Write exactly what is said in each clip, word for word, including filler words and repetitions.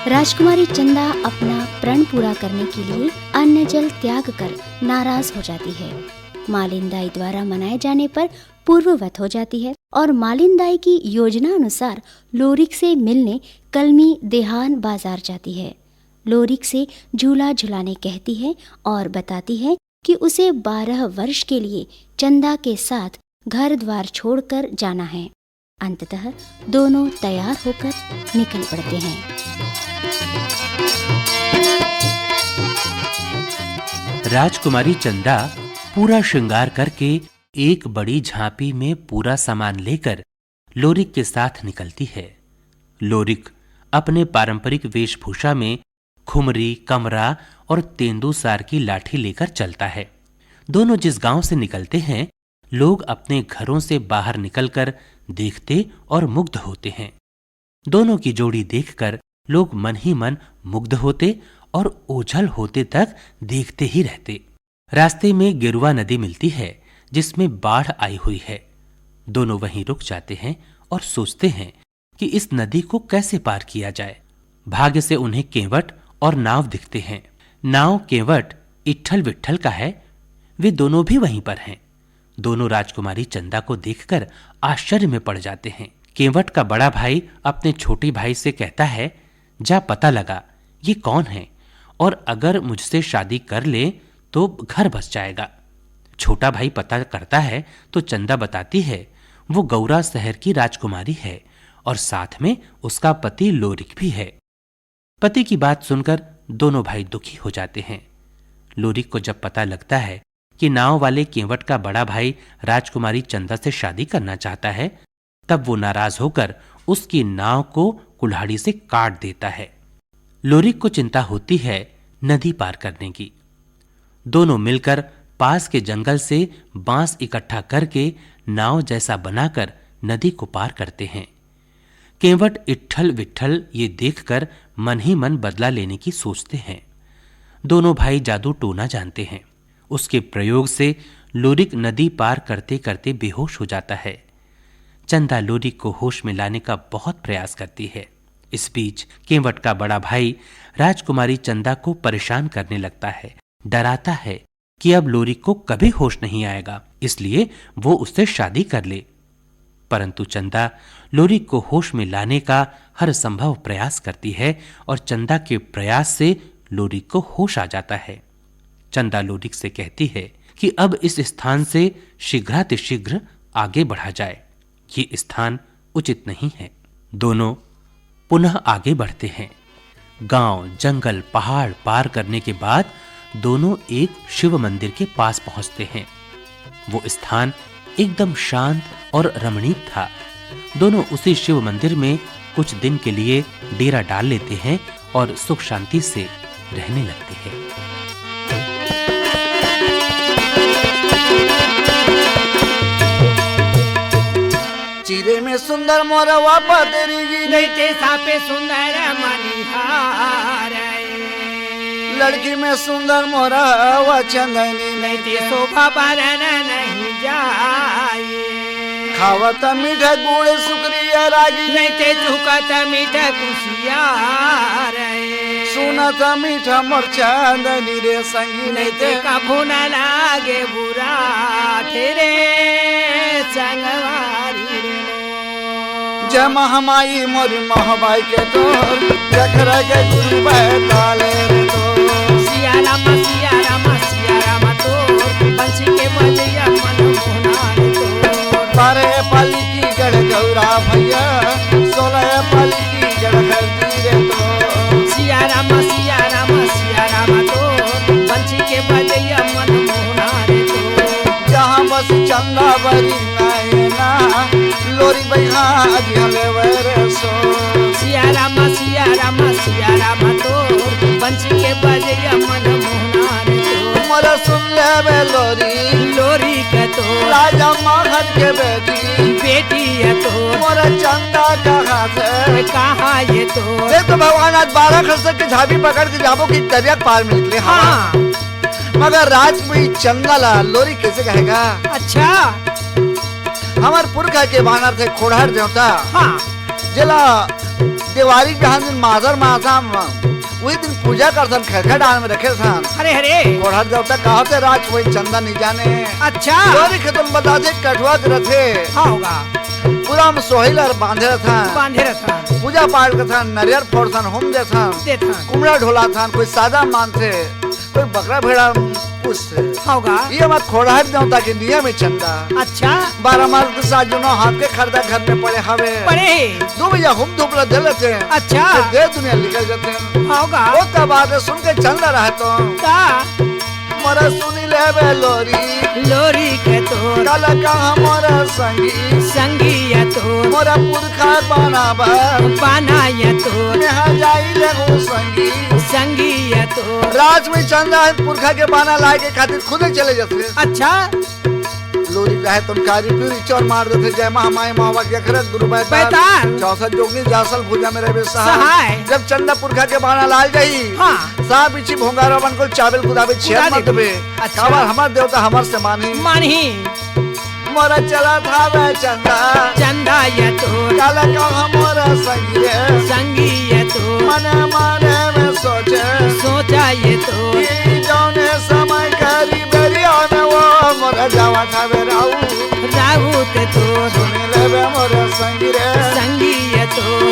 राजकुमारी चंदा अपना प्रण पूरा करने के लिए अन्न जल त्याग कर नाराज हो जाती है। मालिन दाई द्वारा मनाए जाने पर पूर्ववत हो जाती है और मालिन दाई की योजना अनुसार लोरिक से मिलने कलमी देहान बाजार जाती है। लोरिक से झूला झुलाने कहती है और बताती है कि उसे बारह वर्ष के लिए चंदा के साथ घर द्वार छोड़कर जाना है। अंततः दोनों तैयार होकर निकल पड़ते हैं। राजकुमारी चंदा पूरा श्रृंगार करके एक बड़ी झांपी में पूरा सामान लेकर लोरिक के साथ निकलती है। लोरिक अपने पारंपरिक वेशभूषा में खुमरी, कमरा और तेंदूसार की लाठी लेकर चलता है। दोनों जिस गांव से निकलते हैं, लोग अपने घरों से बाहर निकलकर देखते और मुग्ध होते हैं। दोनों की जोड़ी देखकर लोग मन ही मन मुग्ध होते और ओझल होते तक देखते ही रहते। रास्ते में गेरुआ नदी मिलती है, जिसमें बाढ़ आई हुई है। दोनों वहीं रुक जाते हैं और सोचते हैं कि इस नदी को कैसे पार किया जाए। भाग्य से उन्हें केंवट और नाव दिखते हैं। नाव केंवट इट्ठल विट्ठल का है। वे दोनों भी वहीं पर हैं। दोनों राजकुमारी चंदा को देखकर आश्चर्य में पड़ जाते हैं। केंवट का बड़ा भाई अपने छोटे भाई से कहता है, "जा पता लगा, ये कौन है, और अगर मुझसे शादी कर ले तो घर बस जाएगा।" छोटा भाई पता करता है तो चंदा बताती है, वो गौरा शहर की राजकुमारी है और साथ में उसका पति लोरिक भी है। पति की बात सुनकर दोनों भाई दुखी हो जाते हैं। लोरिक को जब पता लगता है कि नाव वाले केंवट का बड़ा भाई राजकुमारी चंदा से शादी करना चाहता है, तब वो नाराज होकर उसकी नाव को कुल्हाड़ी से काट देता है। लोरिक को चिंता होती है नदी पार करने की। दोनों मिलकर पास के जंगल से बांस इकट्ठा करके नाव जैसा बनाकर नदी को पार करते हैं। केंवट इट्ठल विट्ठल ये देखकर मन ही मन बदला लेने की सोचते हैं। दोनों भाई जादू टोना जानते हैं। उसके प्रयोग से लोरिक नदी पार करते करते बेहोश हो जाता है। चंदा लोरिक को होश में लाने का बहुत प्रयास करती है। इस बीच केंवट का बड़ा भाई राजकुमारी चंदा को परेशान करने लगता है, डराता है कि अब लोरिक को कभी होश नहीं आएगा, इसलिए वो उससे शादी कर ले। परंतु चंदा लोरिक को होश में लाने का हर संभव प्रयास करती है और चंदा के प्रयास से लोरिक को होश आ जाता है। चंदा लोरिक से कहती है कि अब इस स्थान से शीघ्रातिशीघ्र आगे बढ़ा जाए, ये स्थान उचित नहीं है। दोनों पुनः आगे बढ़ते हैं। गांव, जंगल, पहाड़ पार करने के बाद दोनों एक शिव मंदिर के पास पहुंचते हैं। वो स्थान एकदम शांत और रमणीक था। दोनों उसी शिव मंदिर में कुछ दिन के लिए डेरा डाल लेते हैं और सुख शांति से रहने लगते हैं। चिरे में सुंदर मोरवा पतरी गिरी। नैते सापे सुंदर मनिहार। लड़की में सुंदर मोरवा चंदनी। नैते शोभा बरन नहीं जाए। खावत मीठा गुड़ सुकरिया रागी। नैते चुकत मीठा कुसियार। सुनत मीठा मोर चंदनी रे संगी। नैते कभू न लागे बुरा ठेरे संगवारी रे। जय महामाई मोरी महबाई के तोर, जखरा के गुरु बैताले रे तोर। सिया राम, सिया राम, सिया राम तोर, बंसी के बजैया मन मोहना रे तोर। बारह पाली की गढ़ गौरा भैया, सोलह पाली की गढ़ हल्दी रे तोर। सिया राम, सिया राम, सिया राम तोर, बंसी के बजैया मन मोहना रे तोर। जहाँ बस चंदा बरी नैना, लोरी बैहा दिहले वैरे सो। सिया राम, सिया राम, सिया राम तोर, बंसी के बजैया मन मोहना रे तोर। मोर सुन लेबे लोरी। लोरी के तो। राजा महर के बेटी। बेटी ये तो। मोर चंदा कहाँ से? कहाँ ये तो? देख तो भगवान आज बारह खरसा के झाबी पकड़ के जाबो कि दरिया के पार में निकले हवा। हाँ। मगर राजकुमारी चंदा ला लोरी कैसे कहेगा? अच्छा। हमर पुरखा के बानर थे खोड़हर देवता। हाँ। जेला देवारी के बिहान दिन मादर माथा म, उही दिन पूजा करथन, खरखा डाल में रखे थन। अरे, अरे। खोड़हर देवता कहा थे राजकुमारी चंदा नहीं जाने। अच्छा। लोरी के तुम बता दे कठुआ के रथे। हाँ होगा। पूरा हम सोहिल और बांधे रथन। बांधे रथन। पूजा पाठ करथन, नरियर फोड़थन, होम देथन। देथन। कुमड़ा ढोलाथन, कोई सादा मानथे। कोई बकरा भेड़ा पूछथे। होगा। ये हमर खोड़हर देवता के नियम है चंदा। अच्छा। बारह मास के साथ जुनो हाथ के खरदा घर में पड़े हवे। पड़े। दू बजे होम धूप ला दे लेथे। अच्छा। फिर देव दुनिया निकल जाथे। होगा। ओकर बात सुन के चंदा रहे तो। का? मोरा सुनी लेबे लोरी। लोरी के तो। काला कहा मोरा संगी। संगी ये तो। मोरा पुरखा बनाबा। बना ये तो। मेहा जाई ले हो संगी। संगी ये तो। राजकुमारी चंदा ह पुरखा के बाना लाए के खातिर खुदे चले जाथे। अच्छा। लोरी रहे तुम कारी पीरी चोर मार देथे, जय महामाई मावा के अखरत गुरु बैताल। बैताल। चौसठ जोगनी जासल भुजा में रहबे सहाय। सहाय। जब चंदा पुरखा के बाना लाल जाही, हाँ। साहब इची भोंगारा बन को चावल कुदाबे छेद कुदा मत देबे। अच्छा। काबर हमर देवता हमर से मानही। मानही। मोरा चला थावे चंदा। चंदा ये तो। काला कहा मोरा संगी रे। संगी ये तो। मने मने में सोचे। सोचा ये तो। कि जौने समय करी बेरिया में वो मोरा जावा थावे राऊ। राऊ ते तो। सुनी लेबे मोरा संगी रे। संगी ये तो।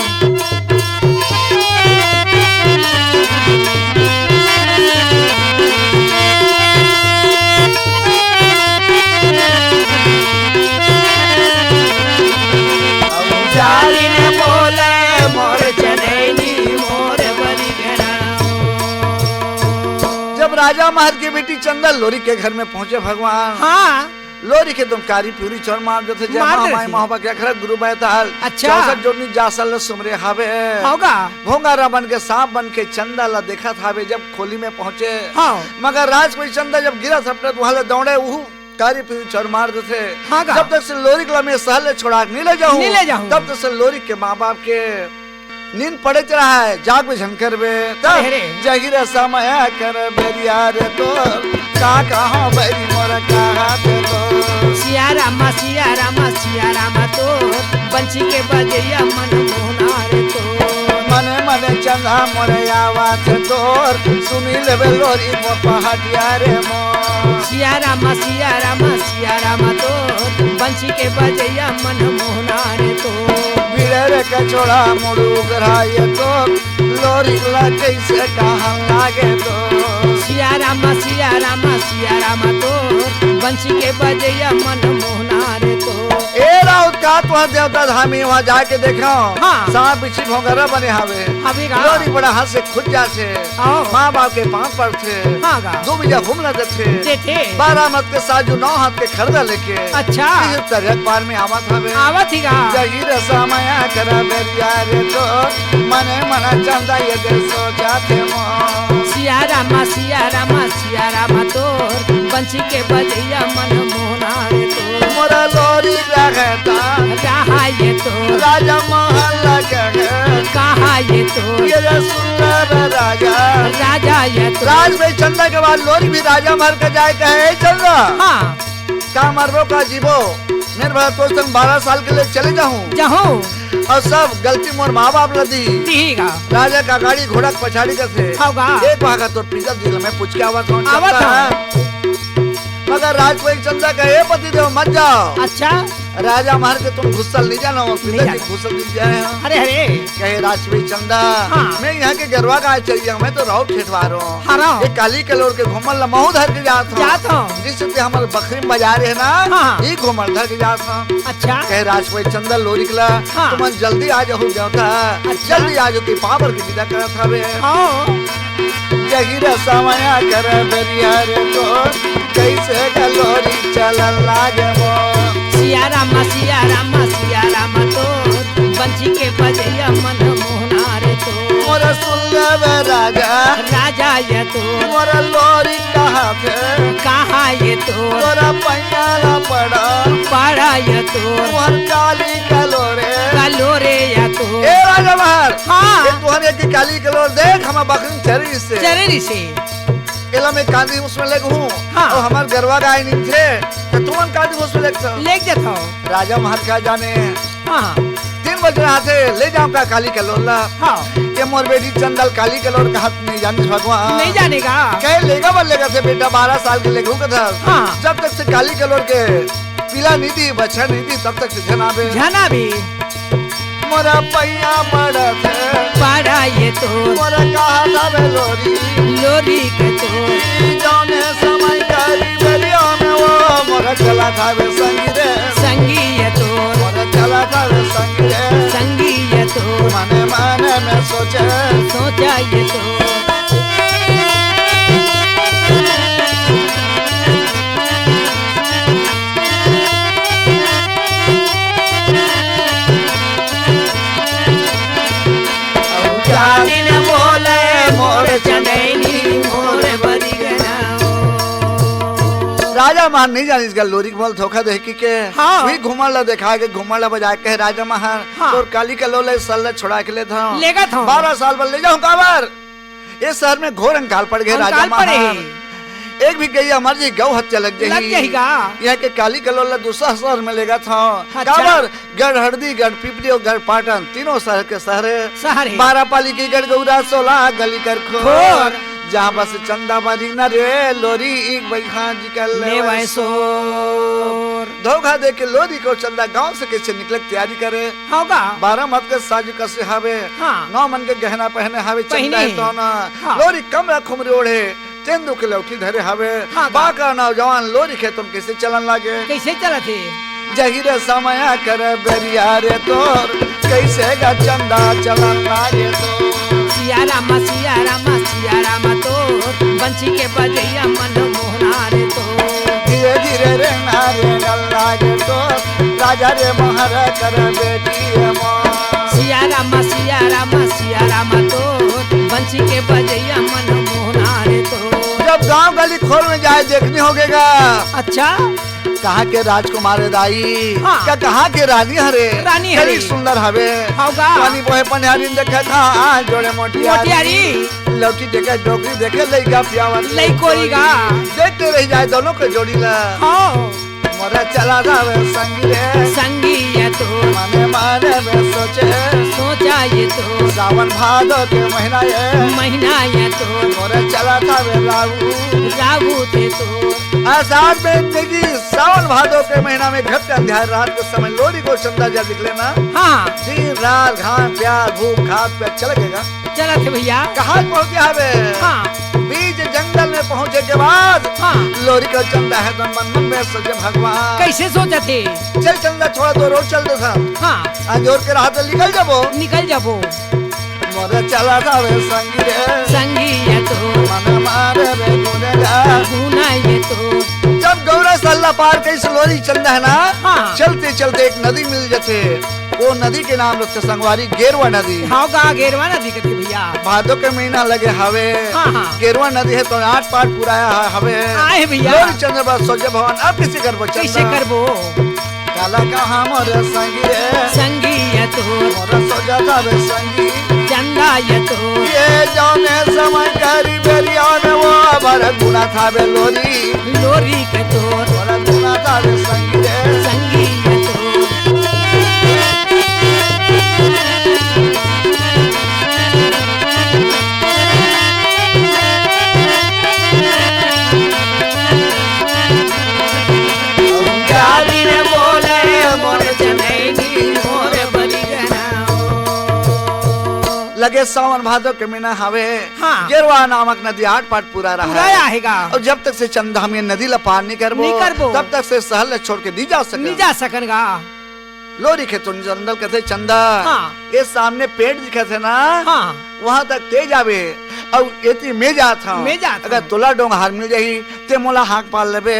जब राजा महर के बेटी चंदा लोरी के घर में पहुंचे भगवान, हाँ। लोरी के तुम कारी पूरी चोर मार देथे, जय मार माँ देथे। माई महोबा के अखरा गुरु बैताल। अच्छा। चौसठ जोनी जासल सुमरे हावे। होगा। भोंगारा बन के सांप बन के चंदा ला देखत हावे जब खोली में पहुंचे। हाँ। मगर राजकुमारी चंदा जब गिरा थपड़त वहां ले दौड़े, उहू कारी पूरी चोर मार देथे। हाँ का? जब तक से लोरी के ला मैं सहल ले छोड़ा के नहीं ले जाऊं, नहीं ले जाऊं। तब तक से लोरी के माँ बाप के नींद पड़े चला है, जाग में झंकर बे। तब अरे रे। जहिर समय कर बेरिया रे तो, का कहा बैरी मोर का हाथ तो। सिया रामा, सिया रामा, सिया रामा तो, बंसी के बजैया मन मोहना रे तो। मने मने चंदा मोर आवाज तोर, सुनी लेबे लोरी मोर पहाटिया रे मोर। सिया रामा, सिया रामा, सिया रामा तो, बंसी के बजैया मन मोहना रे तो। बिड़र कचोड़ा मुड़ू गराय तो, लोरी ला कैसे कहा लागे तो। सिया रामा, सिया रामा, सिया रामा तो, बंसी के बजैया मन मोहना रे तो। ए राउत का तुहा देवता धामी वहाँ जाके देखो। हाँ। सांप बिच्छी भोंगरा बने हावे। हावे का? लोरी बड़ा हाथ से खुद जाथे। आओ। माँ बाप के पाँव पड़थे। हाँ गा। दो बीजा घूम ला देथे। देथे। बारह मत के साजू नौ हाथ के खरदा लेके। अच्छा। इस तरह पार में आवत हवे। आवत ही गा। जही रसा माया करा बेरिया रे तो, मने मना चंदा ये दे सोचा थे मो। सिया रामा, सिया रामा, सिया रामा तोर, बंसी के बजैया मन मोहना रे तो। मोरा लोरी रहता। रहा ये तो। राजा महल लगे। कहा ये तो। ये रे सुंदर राजा। राजा ये तो। राज भाई चंदा के बाद लोरी भी राजा महल का जाए कहे, "ए चंदा।" हाँ। का मरबो का जीबो? मेरे भाई तो संग बारह साल के लिए चले जाऊं। जाऊं। और सब गलती मोर माँ बाप ला दी। दी का। राजा का गाड़ी घोड़ा के पछाड़ी का थे। खाओ का। एक भागा तो पिता दिल में पूछ के आवत हूँ, आवत चलता हूँ। है। मगर राजकुमारी चंदा का, "हे पति देव, मत जाओ।" अच्छा। राजा महल के तुम घुसल नहीं जाना हो, नहीं पिता जी जाना। घुसल नहीं जाए हो। अरे, अरे। कहे राजकुमारी चंदा, हाँ। "मैं यहाँ के गरवा का चल जाऊँ, मैं तो राउत ठेठवार हूँ। हाँ, राउत। ये काली कलोर के घूमल ला महू धर के जात हूँ। जात हूँ। जिससे ते हमर बखरी में बाजार है ना, हाँ। ये घूमल धर के जात हूँ।" अच्छा। कहे राजकुमारी चंदा लोरिक ला, हाँ। "तुमन जल्दी आ जाओ देवता, अच्छा। जल्दी आ जाओ कि पावर की विदा करत हवे।" हाँ। जही रसमया कर बेरिया रे तो, कैसे गलोरी चलन लागे मो। सिया रामा, सिया रामा, सिया रामा तो, बंसी के बजैया मन मोहना रे तो। मोर सुन लेबे राजा। राजा ये तो। मोर लोरी कहाँ थे? कहाँ ये तो तोरा पैया ला पड़ा। पड़ा ये तो तुहर काली कलोरे। कलोरे ये तो ए राजा महर। हाँ। ए तुहर एक काली कलोर देख, हम बखरी चरी से। चरी से। एला मैं कांदी उसमें लेगहूँ। हाँ। अउ हमर गरवा गाय निकथे, त तुमन कांदी उसमें लेगथव। लेग जथव। राजा महर का जाने। हाँ। तीन बजे आथे, ले जाव का काली कलोर ला। हाँ। ये मोर बेटी चंदा ल काली कलोर कहत नहीं जानिस भगवान। नहीं जाने का। कहे लेगा बर लेगा थे बेटा, बारह साल के लेगहूँ कथस। हाँ। जब तक से काली कलोर के पिला नहीं दी, बछा नहीं दी, तब तक से झन आबे। झन आबे। मोरा पैया पड़त हे। पड़ा ये तो मोरा कहा था बे लोरी। लोरी के तो ई जौने समय करी बेरिया में वो मोरा चला था बे संगी रे। संगी ये तो मोरा चला था बे संगी रे। संगी ये तो मने मने में सोचे। सोचा ये तो राजा महर नहीं जानिस गा लोरी के बोल धोखा दे कि के। हाँ। वही घूमर ला देखा के, घूमर ला बजा के, राजा महर, हाँ। तोर काली कलोर ला, सल ला छोड़ा के लेथव। लेगत हव। बारह साल बर ले जाव काबर। ए शहर में घोर अंकाल पड़ गे, राजा महर। एक भी गैया मर जाही, गौ हत्या लग जाही। लग जाही गा। यहाँ के काली कलोर ला दूसरा शहर में लेगत हव। अच्छा। काबर? गढ़ हरदी, गढ़ पिपरी अउ गढ़ पाटन, तीनों शहर के शहर हे। शहर हे। बारह पाली के गढ़ गौरा, सोलह गली कर खोर। खोर। जहाँ बस चंदा बारी न रे, लोरी एक बैठा जी कर ले ले वैसो। वैसो। धोखा दे के लोरी के चंदा गांव से कैसे निकले के तैयारी करे। हाँ गा। बारह मत के साजु कसे हावे। हाँ। नौ मन के गहना पहने हावे, चंदा पहिने। हे तो ना। हाँ। लोरी कमरा खुमरी ओढ़े, तेंदू के लौठी धरे हावे। हाँ गा। बाका नौजवान लोरी खेतों कैसे चलन लागे। कैसे चलत हे? जही रे समय कर बेरिया रे तोर, कैसे गा चंदा चलन लागे तोर। सिया राम, सिया राम, सिया राम तोर, बंसी के बजैया मन मोहना रे तोर। धीरे धीरे रे नारे गल लागे तोर, राजा रे महर कर बेटी मोर। सिया राम, सिया राम, सिया राम तोर, बंसी के बजैया मन मोहना रे तोर। जब गांव गली खोर में जाए देखनी होगे गा। अच्छा। कहाँ के राजकुमार हे दाई? हाँ। का कहाँ के रानी हरे? रानी हरे। बड़ी सुंदर हवे। हव गा। पानी बोहे पनिहारी देखे था, जोड़े मोटियारी। मोटियारी। लौठी देखे, डोकरी देखे, लइका पियावन लइकोरी गा। देखते रह जाए दोनों के जोड़ी ला। हाँ। मोरा चला जावे संगी रे। संगी ये तो। मने मने में सोचे। सोचा ये तो। सावन भादो के महीना ये। महीना ये तो। मोरा चला जावे राऊ। राऊ ते तो। आषाढ़ में देखी सावन भादो के महीना में घट अंधियार रात के समय लोरी को चंदा जा दिख लेना। हाँ। दिन रात घाम प्यास भूख खात पे चल गएगा। चलत हे भैया। कहाँ पहुँचे हवे? हाँ। बीच जंगल में पहुँचे के बाद हाँ। लोरी का चंदा हे तो मन मन में सोचे भगवान। कैसे सोचत हे? चल चंदा छोड़ा दो रोड चल दे था। हाँ। अंजोर के राह से निकल जाबो। निकल जाबो। मोरे चला जावे संगी रे। संगी ये तो। मन मारे रे गुनेगा। गुना ये तो। जब गौरा सल्ला पार कइस लोरी चंदा हे ना, हाँ। चलते चलते एक नदी मिल जाथे। वो नदी के नाम रथे संगवारी गेरवा नदी। हाँ गा, गेरवा नदी कथे भैया। भादो के महीना लगे हवे। हाँ, हाँ। गेरवा नदी हे तो आठ पाठ पुराया हवे। आए भैया। लोरी चंदा बस सोचे भगवान अब कैसे करबो चंदा? कैसे करबो? काला कहा मोर संगी रे। संगी ये तो। मोर सोजा थावे संगी। चंदा ये तो। ये जौने समय करी बेरिया में वो अबर गुना थावे लोरी। लोरी के तो। मोर गुना थावे संगी रे। संगी ये तो। लगे सावन भादो के महीना हवे। हाँ। गेरवा नामक नदी आठ पाट पूरा रहा पूरा हे। रहेगा। अउ जब तक से चंदा हम ये नदी ला पार नहीं करबो, नहीं करबो। तब तक से शहर ला छोड़ के नहीं जा सकन। नहीं जा सकन गा। लोरी खेतों जंगल कथे चंदा, हाँ। ये सामने पेड़ दिखत हे ना, हाँ। वहाँ तक ते जाबे, अउ एती मैं जात हूँ। मैं जात अगर हूँ। तोला डोंगहार मिल जाही, ते मोला हाक पार लेबे,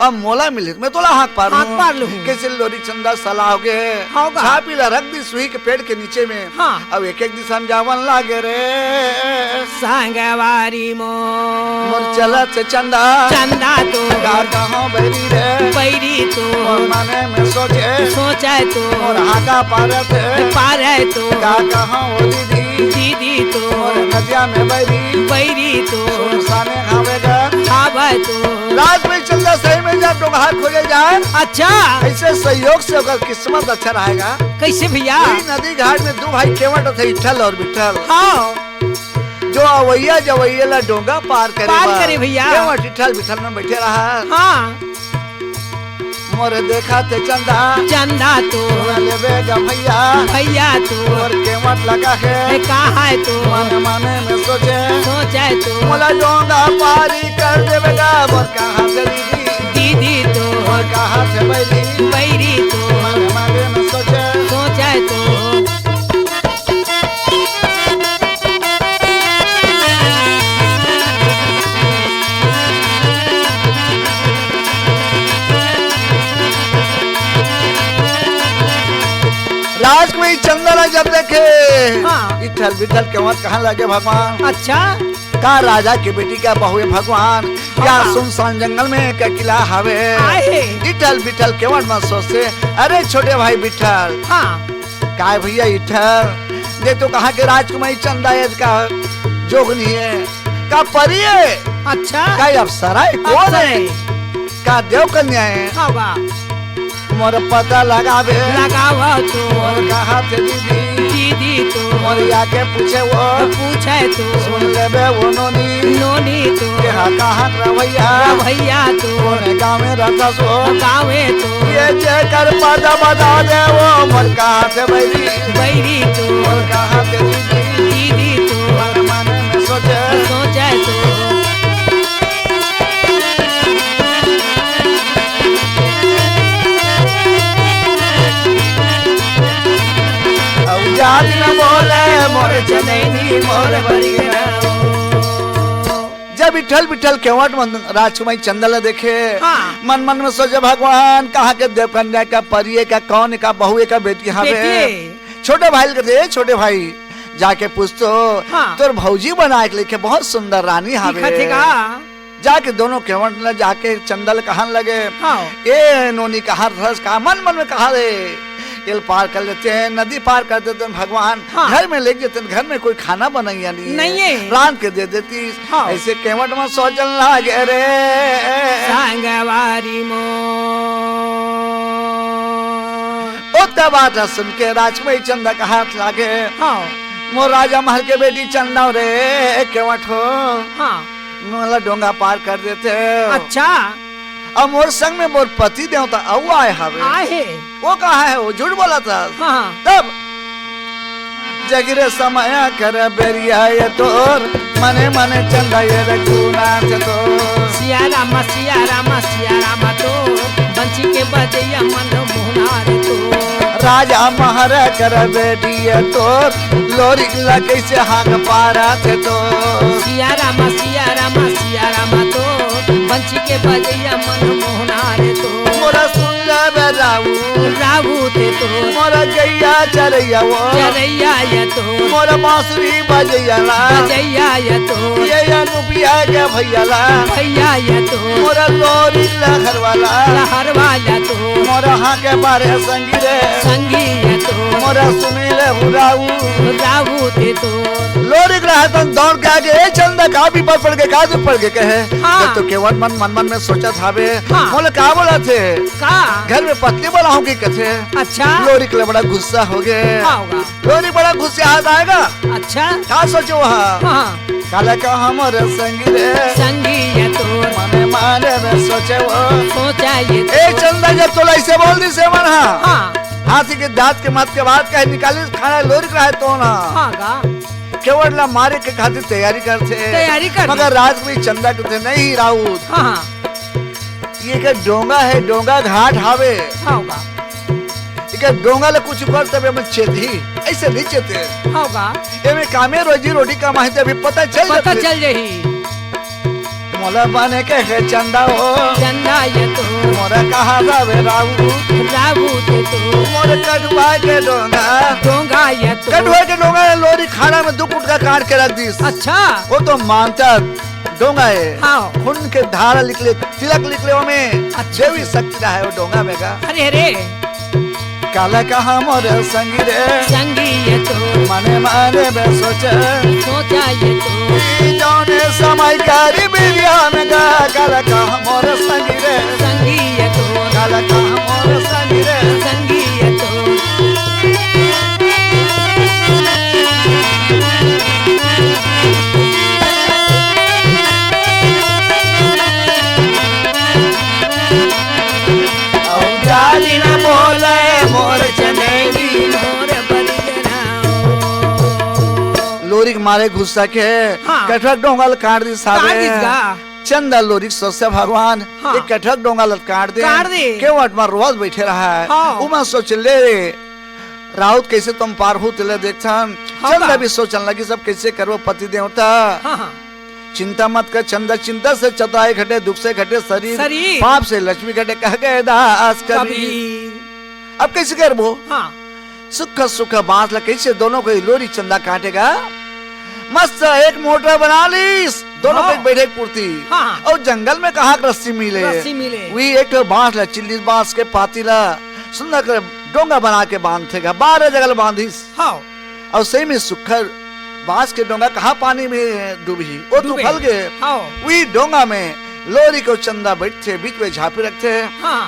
अब मोला मिलिस, मैं तोला हाँक पार हाँक लूँ। पार लूँ। कइसे लोरिक चंदा सलाह होगे। होगा। छापी ला रख दिस सुही के पेड़ के नीचे में। हाँ। अब एक एक दिशा में जावन लागे रे। संगवारी मोर। मोर चलत चंदा। चंदा तो। का कहँव बैरी रे। बैरी तो। मोर मने में सोचे। सोचे तो। मोर हाँका पारत। पारे तो। का कहँव ओ दीदी। दीदी तो। मोर नदिया में बैरी। बैरी तो। सुनसाने हवे गा। हवे तो। राजकुमारी चंदा सही में जब डोंगहा खोजे जाए, अच्छा। अइसे संयोग से ओकर किस्मत अच्छा रहे गा। कइसे भइया? वही नदी घाट में दू भाई केवट थे, इठल अउ बिठल। हाँ। जो अवइया जवइया ला डोंगा पार करे पार बर। करे भइया। केवट इठल बिठल में बइठे रहा। हाँ। मोर देखत चंदा। चंदा तो। सुन लेबे गा भइया। भइया तो। मोर केवट लगा हे। ए, का है तो? मन मन में सोचे। सोचे तो। मोला डोंगा पारी कर देबे गा, मोर कहाँ से दीदी। दीदी तो। मोर कहाँ से बैरी। बैरी तो। मन मन में सोचे। सोचे तो। राजकुमारी चंदा ला जब देखे, हाँ। इठल बिठल केवट कहन लगे, भगवान। अच्छा। का राजा के बेटी का बहू हे भगवान, या हाँ। सुनसान जंगल में का किला हवे। आहे। इठल बिठल केवट मन सोचे, अरे छोटे भाई बिठल। हाँ। काय भइया इठल, देख तो कहाँ के राजकुमारी चंदा हे, एकर जोग नइ हे। का परी हे? अच्छा। का अप्सरा हे? कोन अप्सरा हे? हे। का देव कन्या हे? हाँ बा। मोर पता लगावे। लगावा तो। मोर कहाँ थे दीदी? दीदी तो। मोर आके पूछे वो। पूछे तो। सुन लेबे वो नोनी। नोनी तो। के हा कहाँ रवैया? रवैया तो। कोन गाँव में रहता सो? गाँव में तो। ये जेकर पता बता दे वो मोर कहाँ थे बैरी? बैरी तो। मोर कहाँ थे दीदी? दीदी तो। मन मन में सोचे। सोचे तो। अउ जात न बोले मोर चनैनी मोर बरिगना। जब इठल बिठल केवट मन राजकुमारी चंदा ला देखे, हाँ। मन मन में सोचे, भगवान, कहाँ के देवकन्या का परी हे का, कौन का बहू हे का बेटी हवे? बेटी हे। छोटे भाई ल कथे, ए छोटे भाई, जाके पूछ तो, हाँ। तोर भौजी बना के लेके बहुत सुंदर रानी हवे। दिखत हे का? जाके दोनों केवट ल जाके चंदा ल कहन लगे, हाँ। ए नोनी कहाँ रथस का? मन मन में कहा रे, एल पार कर लेते हैं, नदी पार कर देते हैं भगवान, हाँ। घर में लेके जाते हैं, घर में कोई खाना बनइया नहीं है, नहीं है। रांध के दे देती। हाँ। अइसे केवट में सोचन लागे रे। संगवारी मोर। ओते बात ला सुन के राजकुमारी चंदा कहत लागे, हाँ। मोर राजा महल के बेटी चंदा रे, केवट हो। हाँ। मोला डोंगा पार कर देते हो। अच्छा। अउ मोर संग में मोर पति देवता अउ आए हवे। आए हे। वो कहाँ हे? वो झूठ बोलत हे। हाँ। तब जगिरे समय कर बेरिया ये तोर, मने मने चंदा ये रघुनाथ तोर। सिया राम, सिया राम, सिया राम तोर, बंसी के बजैया मन मोहनार तोर। राजा महर कर बेटी ये तोर, लोरिक ला कइसे हाँक पारत तोर। सिया राम, सिया राम, सिया राम तोर, बंसी के बजैया मन मोहनार तोर। मोरा सुन लेबे राऊ। राऊ ते तोर। मोरा गैया चरैया वो। चरैया ये तोर। मोरा बांसुरी बजैया ला। बजैया ये तोर। ये अनुपिया के भैया ला। भैया ये तोर। मोरा लोरी लहर वाला। लहर वाला तोर। मोरा हाँके बारे संगी रे। संगी ये तोर। मोरा सुनी ले हुराऊ। हुराऊ ते तोर। लोरिक रहतन दौड़ के आगे, ए चंदा, का बिपत पड़ गे, का दुख पड़ गे कहे। हाँ। जब तो केवट मन, मन, मन में सोचत हावे, हाँ। मोला का बोलत हे? का? घर में पत्नी बोलाहूँ कि कथे। अच्छा। लोरिक ले बड़ा गुस्सा होगे। का होगा? लोरिक बड़ा गुस्सा हाथ आएगा। अच्छा। का सोचे वो? हाँ। काला का हमर संगी रे। संगी ये तोर। मने माने में सोचे वो। सोचा ये ए तोर। चंदा, जब तोला अइसे बोल दिस हे मन हा। हाँ। हाथी के दांत के मत के बात कहे निकालिस, खाना लोरिक रहे तो ना। हाँ गा। केवट ला मारे के खातिर तैयारी करथे। तैयारी कर। मगर राजकुमारी चंदा कथे, नहीं राउत। हाँ, हाँ। ये के डोंगा हे, डोंगा घाट हावे। हाँ, गा। ये के डोंगा ले कुछ कर तबे मन चेतही, अइसे नहीं चेते। हाँ, गा। एमे कामे रोजी रोटी कमाही ते अभी पता चल पता जाथे। चल जाही। मोला बने के हे चंदा हो। चंदा ये तो। मोर कहाँ जावे राउत? राउत तो। मोर कठुआ के डोंगा। डोंगा ये तो। कठुआ के डोंगा लोरी खाड़ा में दू कुटका काट के रख दिस। अच्छा। वो तो मानता डोंगा है। हाँ। खून के धारा निकले, तिलक निकले ओमे। अच्छा। देवी शक्ति का है वो डोंगा में का। अरे, अरे। काला कहाँ मोर संगी रे। संगी ये तो। मने मने में सोचे। सोचा ये तो। ई जौने समय कारी बिरिया में गा। काला कहाँ मोर संगी रे। संगी ये तो। काला कहाँ मोर संगी रे। संगी ये तो। अउ जाली न बोले मोर चमेली मोर बलिया। लोरी के मारे गुस्सा के हाँ। कठुआ डोंगा ल काट दिस हावे। काट दिस गा। चंदा लोरी के सोचे भगवान, हाँ। ये कठुआ डोंगा ल काट दे। काट दे। केवट म रोवत बइठे रहा है। हाँ। उमा सोचे ले रे, राउत कइसे तुम पार हो तेला देखथन। हाँ चंदा गा। भी सोचन लगिस अब कइसे करबो पति देवता। हाँ, हाँ। चिंता मत कर चंदा, चिंता से चतुराई घटे, दुख से घटे शरीर, शरीर। पाप से लक्ष्मी घटे, कह गए दास कबीर। कबीर। अब कइसे करबो? हाँ। सुख सुख बांस ला कइसे दोनों के लोरी चंदा काटेगा? मस्त एक मोटर बना लिस, दोनों हाँ। के बैठे के पुरती। हाँ। अउ जंगल में कहाँ के रस्सी मिले? रस्सी मिले। वही एक ठो बांस ला, चिल्ली बांस के पाती ला सुंदर कर डोंगा बना के बांधथे गा, बारह जगह ला बांधिस। हाँ। अउ सही में सुक्खर बांस के डोंगा कहाँ पानी में डूबही? वो तो डूबे। उफल गे। हाँ। वही डोंगा में लोरी के चंदा बइठथे, बीच में झांपी रखथे। हाँ।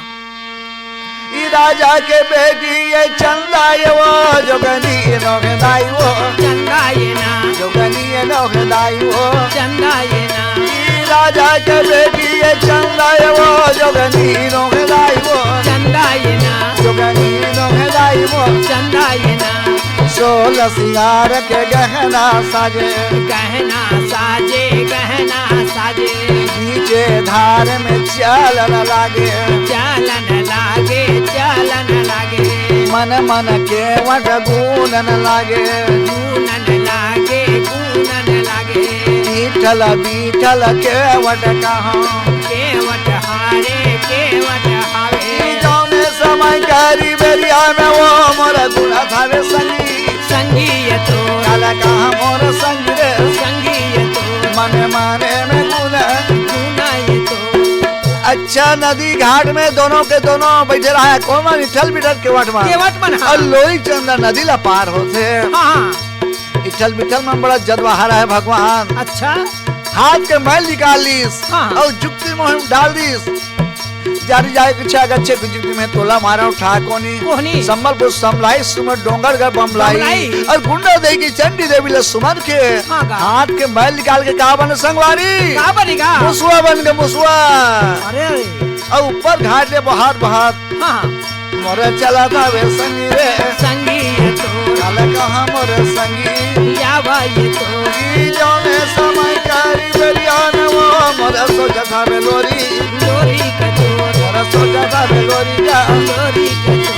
ई राजा के बेटी ये चंदा ये वो जोगनी ये नोहदाई वो। चंदा ये ना। जोगनी ये नोहदाई वो। चंदा ये ना। ई राजा के बेटी ये चंदा ये वो जोगनी नोहदाई वो। चंदा ये ना। जोगनी नोहदाई वो। चंदा ये ना। सोलह सिंगार के गहना साजे। गहना साजे, गहना साजे। बीचे धार में चालन लागे। चालन लागे, चालन लागे। मन मन केवट गूनन लागे। गूनन लागे, गूनन लागे। बीठल बीठल केवट कहाँ। केवट हारे, केवट हावे। जौने समय कारी बेरिया में वो मोर गुना थावे संगी। संगी ये तो। काला कहाँ मोर संगी रे। संगी ये तो। मने मने में गुना। गुना ये तो। अच्छा, नदी घाट में दोनों के दोनों बइठे रहा है। कोन मन? इठल बिठल केवट मन। केवट मन, हाँ। अउ लोरी चंदा नदी ला पार होथे। हाँ, हाँ। इठल बिठल मन बड़ा जदवाहरा है भगवान। अच्छा। हाथ के मैल निकाल लिस हाँ। अउ जुक्ति में डाल दिस। जारी जाए के छे, अगर छे के जुक्ति में तोला मारा उठा कोनी। कोहनी। संबलपुर समलाई, सुमर डोंगरगढ़ बमलाई। बमलाई। अउ गुंडा देही चंडी देवी ले सुमर के हाँ गा। हाथ के मैल निकाल के का बने संगवारी? का बने गा? मुसवा बन के मुसवा। अरे, अरे। अउ ऊपर घाट ले बहात बहात। हाँ। मोर चलत हवे संगी रे। संगी ये तो। काला कहाँ मोर संगी। या भाई ये तो। ई जौने समय कारी बेरिया में वो मोर सोचत हवे लोरी। लोरी के तो। मोर सोचत हवे लोरी का। लोरी के तो।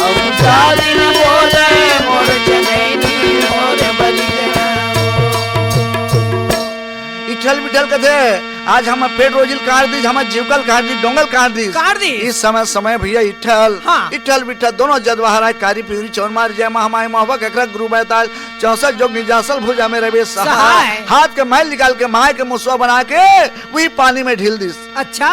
अउ जाली न बोले मोर चमेली मोर बलिया। इठल बिठल कथे, आज हमर पेट रोजी ल काट दिस, हमर जीविका ल काट दिस, डोंगा ल काट दिस। काट दिस। इस समय, समय भैया इठल, हाँ। इठल बिठल दोनों जदवाहरा कारी पिवरी चौन मार जय महामाई महोबा ककरा गुरु बैताल चौसठ जोग निजासल भुजा में रवि सहाय। सहाय। हाथ के मैल निकाल के माय के मुसवा बना के वही पानी में ढील दिस। अच्छा।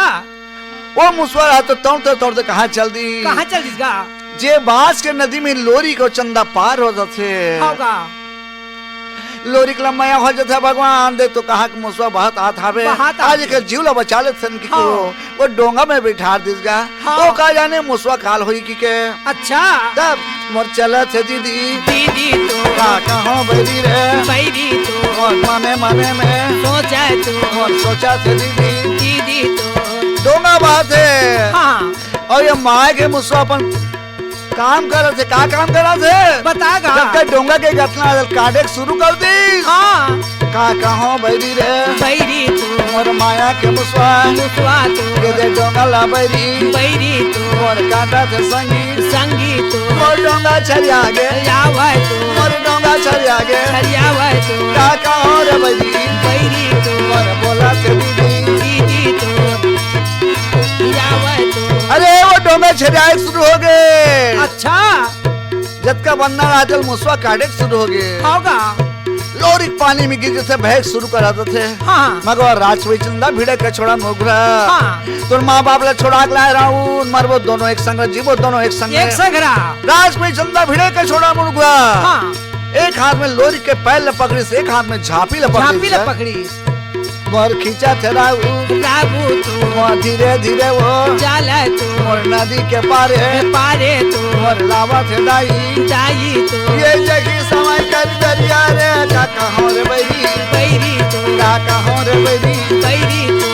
वो मुसवा रहा तो तौड़ते तौड़ते कहाँ चल दिस? कहाँ चल दिस गा? जे बांस के नदी में लोरी के चंदा पार हो जाथे। हाँ गा। लोरी के लम्बा हो जाथे भगवान, देख तो कहाँ के मुसवा बहत आत हावे। बहत आत आज हावे। एकर जीव ला बचा लेथन कि हाँ। को, वो डोंगा में बैठार दिस गा। हाँ। वो का जाने मुसवा काल होई कि के। अच्छा। तब मोर चलत हे दीदी। दीदी तो। का कहो बैरी रे। बैरी तो। मोर मने मने में। सोचा है तू। मोर सोचा थे दीदी। दीदी तो। डोंगा बात है। हाँ। अउ ये माय के मुसवा अपन काम करत हे, का काम करत हे? बता गा। जब तक डोंगा के गतना काटे के शुरू कर दिस। हाँ। का कहो बैरी रे। बैरी तू। मोर माया के मुसवा, मुसवा तो। के दे डोंगा ला बैरी, बैरी तो। मोर कांटा थे संगी, संगी तो। मोर डोंगा छरिया गे, छरियावय तो। मोर डोंगा छरिया गे, छरियावय तो। का कहो रे बैरी, बैरी तो। मोर बोला थे दीदी, दीदी तो। छरियावय तो। अरे वो डोंगा छरियाए शुरू हो गे। अच्छा। जतका बन्ना राजल मुसवा काटे के शुरू हो गे। होगा। लोरिक पानी में गिर जथे, बहे के शुरू करा देथे। हाँ। मगर राजकुमारी चंदा भिड़े के छोड़ा मुरघुरा। हाँ। तोर माँ बाप ला छोड़ा के लाए रहूं, मरबो दोनों एक संग, जीबो दोनों एक संग। एक संग रहा। राजकुमारी चंदा भिड़े के छोड़ा मुरघुरा। हाँ। एक हाथ में लोरिक के पैर ला पकड़िस, एक हाथ में झांपी ला पकड़िस। झांपी ला पकड़िस। मोर खींचा थे राऊ। राऊ तो। मोर धीरे धीरे वो। चाला तो। मोर नदी के पारे। पारे तो। मोर लावा थे दाई। दाई तो। ये जगी समय कर दरिया रे, का कहो रे बैरी। बैरी तो। का कहो रे बैरी। बैरी तो।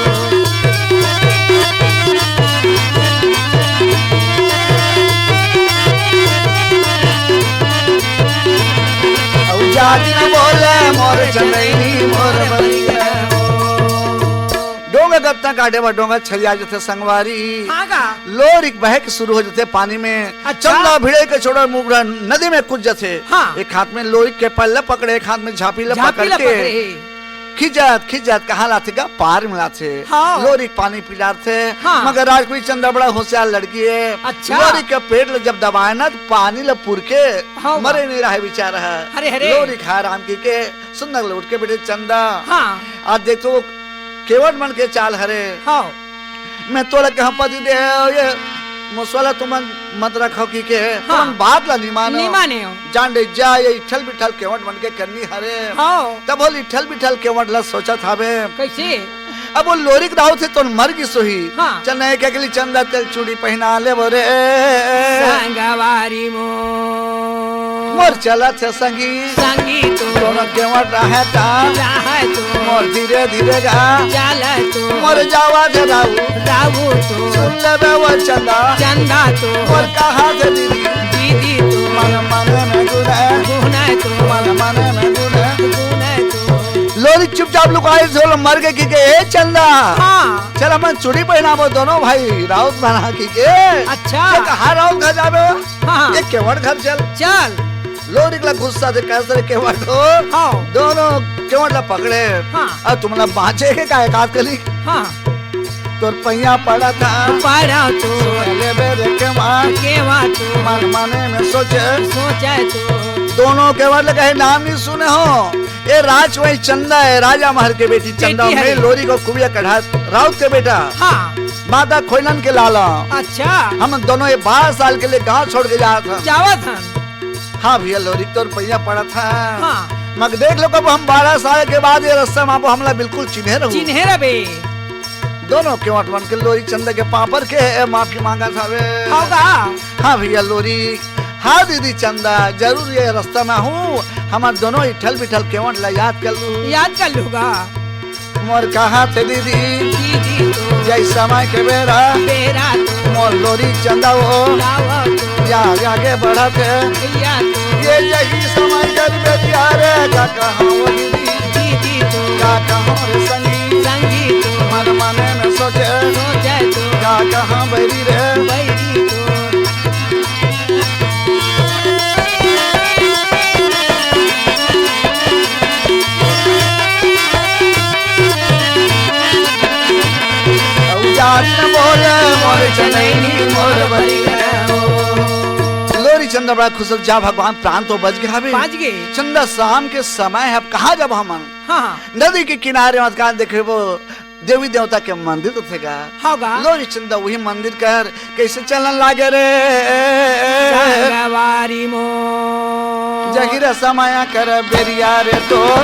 अउ जाति न बोले मोर चंदैनी मोर बलिया। डोंगा गत्ता काटे बर डोंगा छरिया जथे संगवारी। हाँ का? लोरिक बहे के शुरू हो जथे पानी में। अच्छा। चंदा भिड़े के छोड़ा मुरघुरा नदी में कूद जथे। हाँ। एक हाथ में लोरिक के पैर ला पकड़े, एक हाथ में झांपी ला झांपी पकड़ ला के। पकड़े। खिंचात, खिंचात कहाँ लाथे गा? पार में लाथे। हाँ। लोरिक पानी पिलाथे। हाँ। मगर राजकुमारी चंदा बड़ा होशियार लड़की हे। अच्छा। लोरिक के पेट ला जब दबाए ना, तो पानी ला पुर के हाँ। मरे नहीं रहे बेचारा हे। अरे, अरे। लोरिक हा राम की के सुंदर ले उठ के बैठे चंदा। हाँ। आज देख तो केवट मन के चाल हरे। हाँ। मैं तोला कहाँ पति देव, ये मुसवा ला तुमन मत रखव की के, हाँ। तुमन बात ला नहीं मानो। नहीं माने हो। जान दे जा, ये इठल बिठल केवट मन के करनी हरे। हाँ। तब बोल इठल बिठल केवट ला सोचत हवे। कैसे? अब वो लोरिक दाऊ थे तो मर गिस होही। हाँ। चल नहीं के अगली चंदा तेल चूड़ी पहना ले बोरे। संगवारी मो। मोर चलत हे संगी। संगी तो। दोनों केवट रहे ता। रहे तो। मोर धीरे धीरे गा। चाले तो। मोर जावा थे राऊ। राऊ तो। सुन लेबे वो चंदा। चंदा तो। मोर कहा थे दीदी। दीदी तो। मन मन में गुने। गुने तो। मन मन में गुने। गुने तो। लोरिक चुपचाप लुकाई झोल मर के की के, "ए चंदा।" हाँ। चल हमन चूड़ी पहनाबो दोनों भाई, राउत बना की के। अच्छा। ये कहाँ राउत घर जाबे? हाँ। ये केवट घर चल। चल। लोरिक ला गुस्सा से कहे, "सर केवट हो।" हाँ। दोनों केवट ला पकड़े। हाँ। अउ तुमला बाँचे के का एकाध कली? हाँ। तोर पैया पड़ा था। पड़ा तो। सोले बेरे के माँ। केवा तो। मन मने में सोचे। सोचे तो। दोनों केवट ला कहे, "नाम नहीं सुने हो।" ए राज वही चंदा हे, राजा महर के बेटी चंदा बेटी हे। मैं लोरिक अउ कुबिया कढ़ा राउत के बेटा। हाँ। माता खोइनन के लाला। अच्छा। हम दोनों ये बारह साल के लिए गांव छोड़ के जात हन। जावत हन। हाँ भैया, लोरिक तोर पैया पड़त हे। हाँ। मग देख लो, कब हम बारह साल के बाद ये रस्ता में आबो, हमला बिल्कुल चिन्हे रहू। चिन्हे रहबे। दोनों केवट मन के लोरिक चंदा के पाँव पर के माफी मांगत हवे। होगा। हाँ भैया लोरिक, हाँ दीदी चंदा, जरूर ये रस्ता में हूँ, हमर दोनों इठल बिठल केवट ला याद कर लू। याद कर लूगा। मोर कहा थे दीदी, दीदी तो। जय समय के बेरा, बेरा तो। मोर लोरिक चंदा वो, लावा तो। या आगे बढ़त हे। या तो। ये यही समय कर बेरिया रे, का कहा वो दीदी। दीदी तो। का कहा रे संगी। संगी तो। मन मने में सोचे। सोचे तो। का कहा बैरी रे। बैरी तो। अउ जात न बोले मोर चनैनी मोर बलिया। लोरी चंदा बड़ा खुश हो, जा भगवान प्राण तो बच गया हवे। बच गए। चंदा शाम के समय हे, अब कहाँ जाबो हमन? हाँ, हाँ। नदी के किनारे मत कहाँ देखेबो? देवी देवता के मंदिर तो थे गा। हाँ गा। लोरी चंदा वही मंदिर कर कैसे चलन लागे रे। संगवारी मो। जहिर समय कर बेरिया रे तो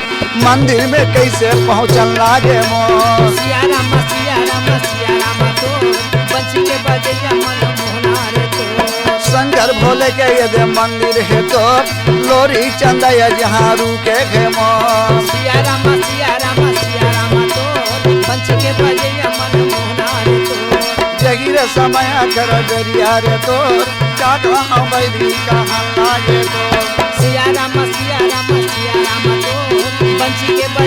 मंदिर में कैसे पहुँचन लागे मो। सिया राम, सिया राम, सिया राम तो बंसी के बजैया मन मोहना रे तो। शंकर भोले के यदि मंदिर हे तो लोरी चंदा या जहाँ रुके हे मो। सिया राम, सिया राम, सिया राम तो बंसी के बजैया मन मोहना रे तो। जही रे समय कर दरिया रे तो, का कहाँ बैरी कहाँ लागे तो। सिया राम, सिया राम, सिया राम तो बंसी के